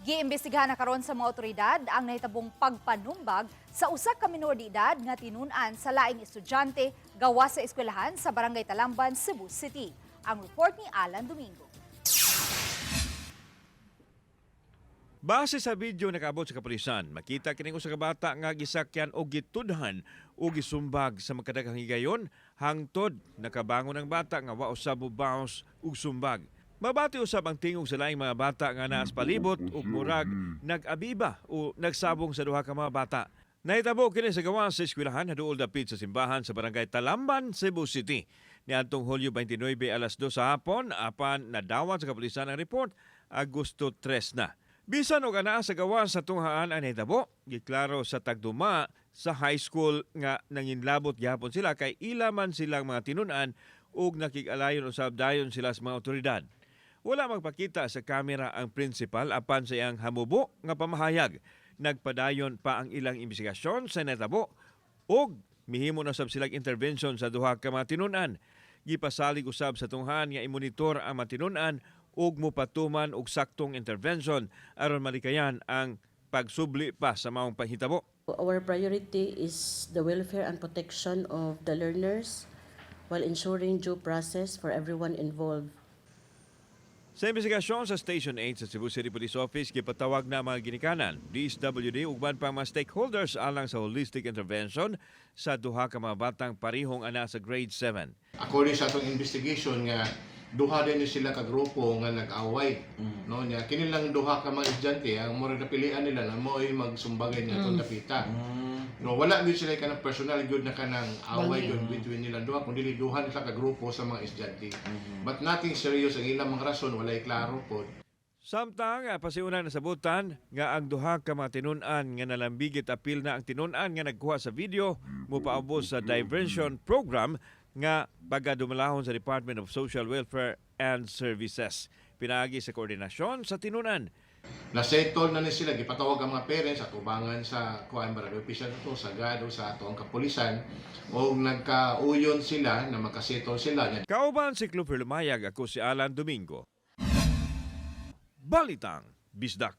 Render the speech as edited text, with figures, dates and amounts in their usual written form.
Giimbestigahan na karon sa mga otoridad ang nahitabong pagpanumbag sa usa ka minor de edad nga tinun-an sa laing estudyante gawas sa eskwelahan sa Barangay Talamban, Cebu City. Ang report ni Alan Domingo. Base sa video nakaabot sa kapulisan, makita kining usa ka bata nga gisakyan og gitudhan o gisumbag sa makadaghang higayon hangtod nakabangon ang bata nga wa usab mobaos og sumbag. Mabati usab ang tingog sa laing mga bata nga naas palibot ug murag nag-abiba o nagsabong sa duha ka mga bata. Nahitabo kini sa gawas sa eskwelahan haduol dapit sa simbahan sa Barangay Talamban, Cebu City. Niadtong Hulyo 29 alas 2 sa hapon apan nadawat sa kapulisan ang report Agosto 3 na. Bisan og anaa sa gawas sa tunghaan ang nahitabo, giklaro sa tagduma sa high school nga nanginlabot gihapon sila kay ila man silang mga tinun-an ug nakig-alayon usab dayon sila sa mga otoridad. Wala magpakita sa kamera ang principal apan sa iyang hamubo nga pamahayag. Nagpadayon pa ang ilang investigasyon sa nahitabo ug mihimo na sab silang intervention sa duha ka mga tinun-an. Gipasalig usab sa tunghaan nga imonitor ang mga tinun-an ug mopatuman og saktong intervention aron malikayan ang pagsubli pa sa maong panghitabo. Our priority is the welfare and protection of the learners while ensuring due process for everyone involved. Sa investigasyon sa Station 8 sa Cebu City Police Office, gipatawag na ang mga ginikanan, DSWD ug uban pang mga stakeholders alang sa holistic intervention sa duha ka mga batang parihong ana sa grade 7. According sa atong investigation nga duha din ni sila ka grupo nga nag-away, no? Nya kini lang duha ka mga estudyante ang murag napilian nila na mo'y magsumbagay niya atong dapita, no? Wala gyud sila kanang personal gyud na kanang away gyud between nila duha, kundi duha nila ka grupo sa mga estudyante, but nothing serious. Ang ilang mga rason walay klaro pod. Samtang pasiunang nasabutan nga ang duha ka mga tinun-an nga nalambigit, apil na ang tinun-an nga nagkuha sa video, mopaubos sa diversion program nga pagadumalahon sa Department of Social Welfare and Services pinaagi sa koordinasyon sa tinun-an. Na-settle na ni sila, gipatawag ang mga parents at ubangan sa kuan, barangay official to sa GADO, sa ato ang kapulisan, o nagkauyon sila na makasettle sila nya. Kauban si Clover Lumayag, ako si Alan Domingo. Balitang Bisdak.